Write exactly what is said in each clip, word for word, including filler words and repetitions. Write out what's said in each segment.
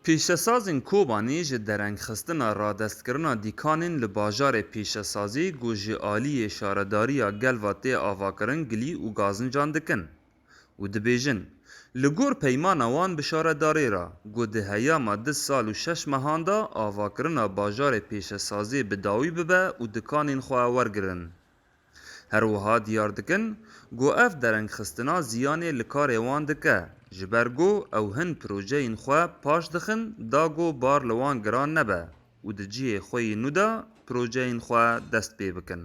Pêşesazên Kobanê ji derengxistina radestkirina dîkanên li bajarê pêşesazî ku ji aliyê şaredariya gel ve tê avakirin gilî û gazincan dikin û dibêjin, li gor peymana wan bi şaredarê re ku di heyama du sal û şeş mehan de avakirina bajarê pêşesazê bi dawî bibe û dikanên xwe wergirin. Her wiha diyar dikin ku ev derengxistina ziyanê li karê wan dike, ji ber ku ew hin projeyên xwe paş dixin da ku bar li wan giran nebe û di cihê xwe yê nû de projeyên xwe dest pê bikin.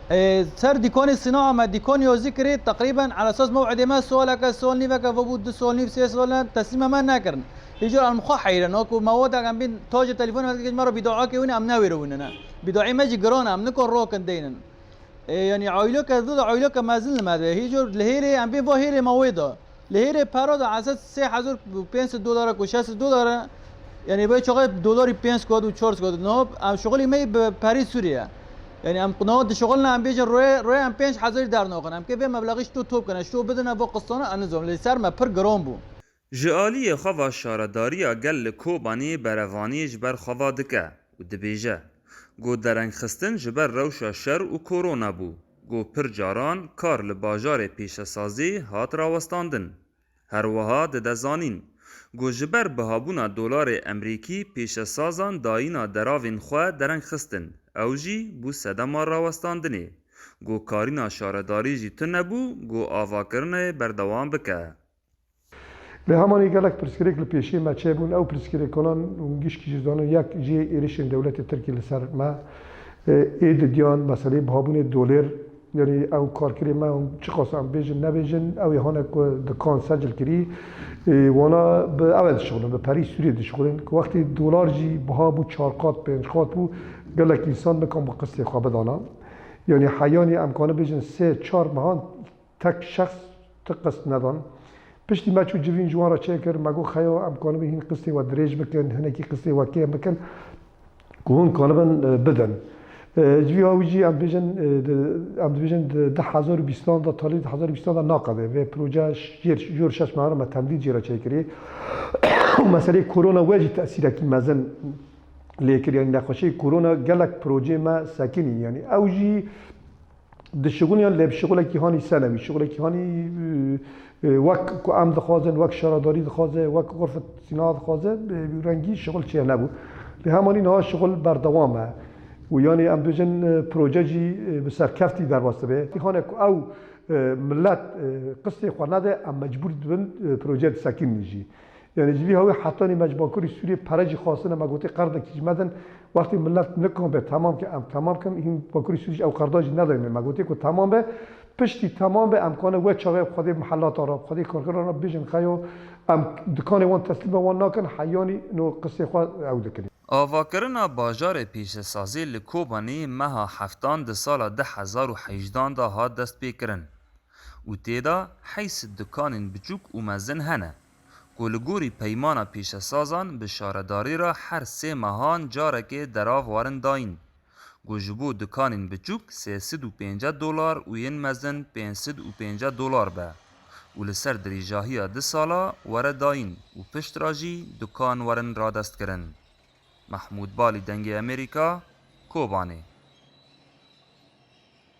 Ê, ser dîkonê sînaha me dîkonê yozî kirî, teqrîben ala esas mew'idê me soleke, sol nîveke vebû, du sol nîv, sê sol ne, teslîma me nekirin. Hîcar em xwe heyre, no ku me wada em bîn tacê telefon me dikir, me re bîdoa ke wîne, em newêre wîne ne. Bîdoayê me jî giran e, em nikon rokin deynin. Ê, yanî aylok ez da aylok mezin li me de. Hîcar li hêrê em bê va hêrê me wê da. Li hêrê pera da esas sê hezar û pênc sed dolar e ku şeş sed dolar e. Yanî vê çaxê dolarî pênc sed û çar sed. No, em şixulî me bi perî Sûriye. Yanî em no dişixulin em bêjin royê, royê em pênc hezarî dernaxin. Em kê vê meblexî ji to top kine, ji to bidine bo qistana, em nizom. Li ser me pir giran bû. Ji aliyê xwe ve şaredariya gel li Kobanê berevaniyê ji ber xwe ve dike û dibêje ku derengxistin ji ber rewşa şer û korona bû, ku pir caran kar li bajarê pêşesazê hat rawestandin. Her wiha dide zanîn ku ji ber bihabûna dolarê Emrîkî pêşesazan dayîna deravên xwe dereng xistin, ew jî bû sedema rawestandinê, ku karîna şaredarî jî tune bû ku avakirinê berdewam bike. Lê hemanî gelek pirsgirêk li pêşiyê me çêbûn. Ew pirsgirêkanan hûn gişkî jî zanin, yek jê êrişên dewletê Tirkî li ser me ê didiyan, meseleyê bihabûnê dolêr, yanî ew karkirê me hûn çiqas em bêjin nebêjin, ew ê hane ku dikan secil kirî, ê, wana bi ew ê dişixulin, bi perî Sûriyê dişixulin. Ku wextê dolar jî biha bû çar qat, pênc qat bû, gelek însan nikan bi qistê xwe bidana. Yanî heyanî em kane bêjin sê çar mehan tek şexs ti qist nedan. Piştî me çû civîn ji wan re çêkir, me got, xeyo em kanibin hîn qistê we dirêj bikin, hinekî qistê we kêm bikin, ku hûn kanibin, e, bidin. E, ji vî hawî jî em dibêjin, e, di, em dibêjin di du hezar û bîstan de, talî du hezar û bîstan de naqede. Vê proje jêr, jor şeş mehan me temdîd jê re çêkirî. Û meseleyê korona we jî tesîrekî mezin lê kir. Yanî nexweşiyê korona gelek projeyê me sekinî. Yanî ew jî dişixulin, lê bi şixulekî hanî senewî, şixulekî hanî, e, e, wek ku em dixwazin, wek şaredarî dixwaze, wek xurfet sîna dixwaze, e, bi rengî şixul çênebû. Lê hemanî niha şixul berdewam e. Û yanî em dibêjin, e, proje jî, e, bi serkeftî derbas dibe. Hane ku ew, e, milet, e, qistê xwe nede, em mecbûr dibin, e, proje disekinin jî. Yanî ji vî hawî hetanî me ji Bakurê Sûriyê pere jî xwastine, me gotê qerdekî ji me din, wextê milet nikan be temam ke em temam kin, hîn Bakurê Sûriyê jî ew qerda jî nedayne. Me gotê ku temam be, piştî temam be em kane we çaxê bi xwedê mihellata re, bi xwedê karkeran re bêjin xeyo em dikanê wan teslîma wan nakin, heyanî no qistê xwe ew dikin. Avakirina bajarê pêşesazê li Kobanê meha heftan di sala du hezar û hejdan de hat destpêkirin û tê de heyşt dikanên biçûk û mezin hene ku li gorî peymana pêşesazan bi şaredarî re her sê mehan carekê derav werin dayîn, ku ji bo dikanên biçûk sê sed û pêncî dolar û yên mezin pênc sed û pêncî dolar be û li ser dirêjahiya du sala were dayîn û pişt re jî dikan werin radestkirin. Mehmûd Balî, Dengê Amerîka, Kobanê.